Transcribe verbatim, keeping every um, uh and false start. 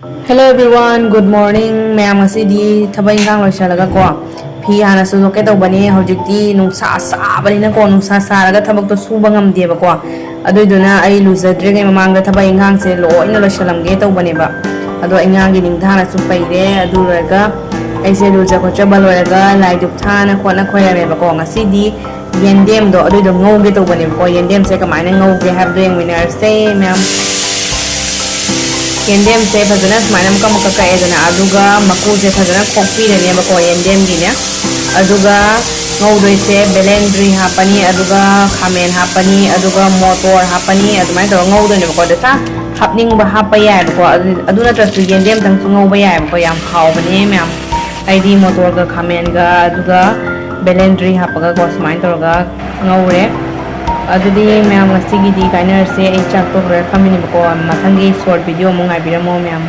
Hello everyone, good morning. ꯃꯌꯥꯝ, ꯉꯁꯤꯗꯤ ꯊꯕꯛ ꯏꯟꯈꯥꯡ ꯂꯣꯏꯁꯤꯜꯂꯒ ꯀꯣ, ꯐꯤ ꯍꯥꯟꯅ ꯁꯨꯗꯣꯛꯀꯦ ꯇꯧꯕꯅꯦ꯫ ꯍꯧꯖꯤꯛꯇꯤ ꯅꯨꯡꯁꯥ ꯁꯥꯕꯅꯤꯅꯀꯣ, ꯅꯨꯡꯁꯥ ꯁꯥꯔꯒ ꯊꯕꯛꯇꯣ ꯁꯨꯕ ꯉꯝꯗꯦꯕꯀꯣ꯫ ꯑꯗꯨꯏꯗꯨꯅ ꯑꯩ ꯂꯨꯖꯗ꯭ꯔꯤꯉꯩ ꯃꯃꯥꯡꯗ ꯊꯕꯛ ꯏꯟꯈꯥꯡꯁꯦ ꯂꯣꯏꯅ ꯂꯣꯏꯁꯤꯜꯂꯝꯒꯦ ꯇꯧꯕꯅꯦꯕ꯫ ꯑꯗꯣ ꯑꯉꯥꯡꯒꯤ ꯅꯤꯡꯊꯥꯅꯁꯨ ꯄꯩꯔꯦ꯫ ꯑꯗꯨ ꯂꯣꯏꯔꯒ ꯑꯩꯁꯦ ꯂꯨꯖ ꯈꯣꯠꯆꯕ ꯂꯣꯏꯔꯒ ꯂꯥꯏ ꯙꯨꯞ ꯊꯥꯅ ꯈꯣꯠꯅ ꯈꯣꯏꯔꯝꯃꯦꯕꯀꯣ꯫ ꯉꯁꯤꯗꯤ ꯌꯦꯟꯗꯦꯝꯗꯣ ꯑꯗꯨꯏꯗꯣ ꯉꯧꯒꯦ ꯇꯧꯕꯅꯦꯕꯀꯣ꯫ ꯌꯦꯟꯗꯦꯝꯁꯦ ꯀꯃꯥꯏꯅ ꯉꯧꯒꯦ ꯍꯥꯏꯕꯗꯣ ꯌꯦꯡꯃꯤꯟꯅꯔꯁꯦ ꯃꯌꯥꯝ꯫ ꯌꯦꯟꯗꯦꯝꯁꯦ ꯐꯖꯅ ꯁꯨꯃꯥꯏꯅ ꯃꯀꯛ ꯃꯀꯛ ꯀꯛꯑꯦꯗꯅ, ꯑꯗꯨꯒ ꯃꯀꯨꯁꯦ ꯐꯖꯅ ꯈꯣꯛꯄꯤꯔꯅꯦꯕꯀꯣ ꯌꯦꯟꯗꯦꯝꯒꯤꯅꯦ꯫ ꯑꯗꯨꯒ ꯉꯧꯗꯣꯏꯁꯦ ꯕꯦꯂꯦꯟꯗ꯭ꯔꯤ ꯍꯥꯞꯄꯅꯤ, ꯑꯗꯨꯒ ꯈꯥꯃꯦꯟ ꯍꯥꯞꯄꯅꯤ, ꯑꯗꯨꯒ ꯃꯣꯇꯣꯔ ꯍꯥꯞꯄꯅꯤ꯫ ꯑꯗꯨꯃꯥꯏꯅ ꯇꯧꯔꯒ ꯉꯧꯗꯣꯏꯅꯦꯕꯀꯣ꯫ ꯑꯗ ꯁꯥ ꯍꯥꯞꯅꯤꯡꯕ ꯍꯥꯞꯄ ꯌꯥꯏꯑꯕꯀꯣ꯫ ꯑꯗꯨ, ꯑꯗꯨ ꯅꯠꯇ꯭ꯔꯁꯨ ꯌꯦꯟꯗꯦꯝꯇꯪꯁꯨ ꯉꯧꯕ ꯌꯥꯏꯑꯕꯀꯣ꯫ ꯌꯥꯝ ꯍꯥꯎꯕꯅꯦ ꯃꯌꯥꯝ꯫ ꯑꯩꯗꯤ ꯃꯣꯇꯣꯔꯒ ꯈꯥꯃꯦꯟꯒ ꯑꯗꯨꯒ ꯕꯦꯂꯦꯟꯗ꯭ꯔꯤ ꯍꯥꯞꯄꯒꯀꯣ, ꯁꯨꯃꯥꯏꯅ ꯇꯧꯔꯒ ꯉꯧꯔꯦ꯫ ꯑꯗꯨꯗꯤ ꯃꯌꯥꯝ, ꯉꯁꯤꯒꯤꯗꯤ ꯀꯥꯏꯅꯔꯁꯦ꯫ ꯑꯩ ꯆꯥꯛ ꯇꯣꯛ ꯂꯣꯏꯔ ꯐꯝꯃꯤꯅꯦꯕꯀꯣ꯫ ꯃꯊꯪꯒꯤ ꯁꯣꯔꯠ ꯚꯤꯗꯤꯑꯣ ꯑꯃꯨꯛ ꯉꯥꯏꯕꯤꯔꯝꯃꯣ ꯃꯌꯥꯝ꯫